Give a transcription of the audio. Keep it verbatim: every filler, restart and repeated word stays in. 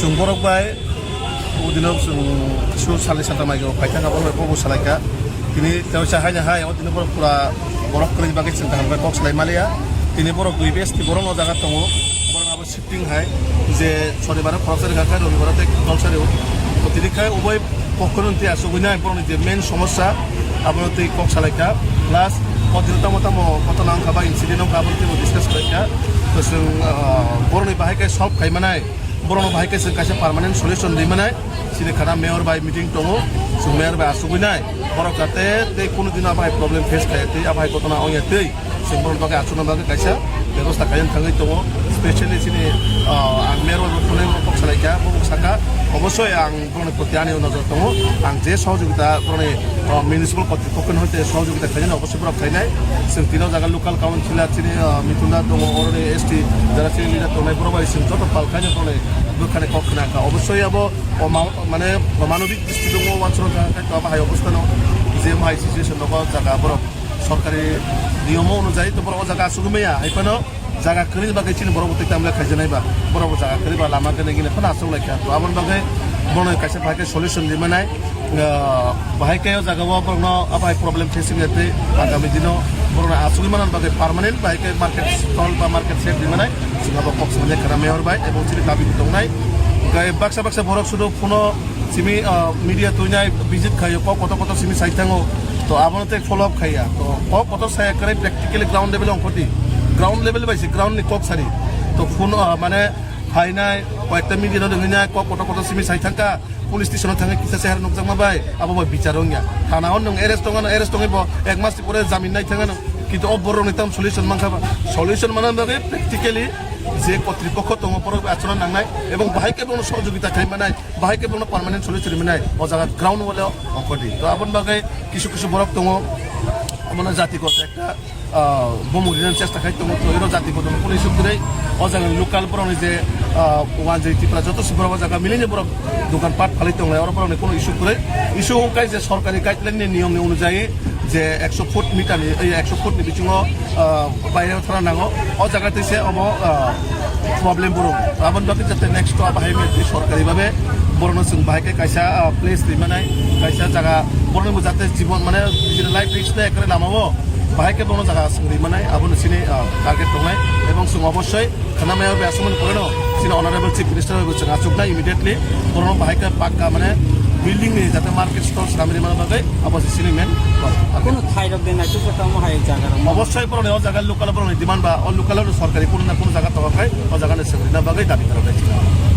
Chwng borok bai o dino chwng su salni santa mai go paithak abo bai bobo salaikha. Tini tewsa haino hai o dino borok pura borok kwrwi bagwi chwng kaham khe kok salai maliya. Tini borok dui besti borok o jaga tongo. Borok abo shifting hai je sonibaro khoroksa rwkha khe robibaro tei khoroksa rwo. To tini khai ubai pokkhoroni tei asugwi nai borokni je main somosya abono tei kok salaikha. Plus o dino tamo tamo kotona wngkha ba incident wngkha abo tei discuss khlaikha. To chwng, ah, borokni bahai khe solve khai manai. Borokno bahai khe chwng kaisa permanent solution ri manai. Chini khana mayor bai meeting tongo, chwng mayor bai asugwi nai. Borok jate tei kunu dino abai problem face khaya tei abai kotona ongya tei chwng borokni bagwi achukna bagwi kaisa bebosta khaina thangwi tongo. Specially chini, ah, ang mayor bai phone kok salai kha, bo saka obosoi ang borokni proti ani nojor tongo. Ang je sohojogita borokni, ah, municipal kotri pokkhoni hoite sohojogita khainani obosoi borok khainai. Chwng tino jaga local councilor chini, ah, Mitunda tongo, oroni S T jara chini leader tongnai borok bai chwng joto pal khainai borokni bwkhani kok khna kha. Obosoi abo o ma-, mane manobik dristigwngo wansukna kha khe to abo hai obostano je hai situation rogo jaga borok sorkari niyomo onujai to borok o jaga asugwi maya hai phano jaga kwrwini bagwi chini borok bo tei tamle khaijaknai ba borok bo jaga kwrwi ba lama gwnangwi phano aswk lai kha. To aboni bagwi bono kaisa bahai khe solution ri manai. Ah, bahai khe o jaga o borokno abai problem facing ya tei agami dino borokno asugwi manna bagwi permanent bahai khe market stall ba market shed ri manai. Chwng abo kok swmani khana mayor bai ebong chini dabi tongnai. Hwnkhe baksa baksa borok sudo phuno simi, ah, media tuinai visit khaio, kok kotor kotor simi sai thango. To abono tei follow up khaiya. To kok kotor saya kwrwi practically ground level ongkhoti. Ground level bai se ground ni kok sari. To phuno, ah, mane phainai, koyekta media no ringinai, kok kotor kotor simi sai thangkha. Police station o thangwi kisa chehara nukjakma bai, abo bai bichar wngya. Thana o nwng arrest tongano, arrest tongwi bo ek mas ni pore jamin nai thangano. Kintu o borok ni tam solution mankha ba. Solution manna bagwi practically je kotripokho tongo borok bai achana nangnai ebong bahai khe bono sohojogita khai manai, bahai khe bono permanent solution ri manai. O jaga ground wale ongkhoti. To aboni bagwi kisu kisu borok tongo. Omono jati gota ekta ah, bumung rinani chesta khai tongo, to iro jati bodol kunu issue kwrwi. O jaga local borokni je, ah, wanjwi Tripura joto se borok o jaga milini borok dokan pat phalwi tonglai, oro borokni kunu issue kwrwi. Issue wngkha je sorkari guideline ni niyom ni onujai je ekso foot meter ni, ei, ekso foot ni bisingo, ah, baire thana nango. O jaga tei se omo, ah, problem borok. Aboni bagwi jate next to bahai mete sorkari babe borokno chwng bahai khe kaisa, ah, place ri manai, kaisa jaga borokni bo jate jibon mane bini life risk na ekre lama o. Bahai khe bono jaga swngwi manai, abono chini, ah, target tongnai. Ebong chwng obosoi khana mayor bai aswkmani poreno chini Honorable Chief Minister bai bo chwng achuknai immediately. Borokno bahai khe pakka mane building ni jate market store swnamwi rwmani bagwi abo se chini main. Kono thairok de naisuk khe tamo hai jaga rok. Obosoi borokni o jaga local borokni demand ba o local o sorkari kono na kono jaga tongo khai o jaga ni swngwi na bagwi dabi khorok khai chini.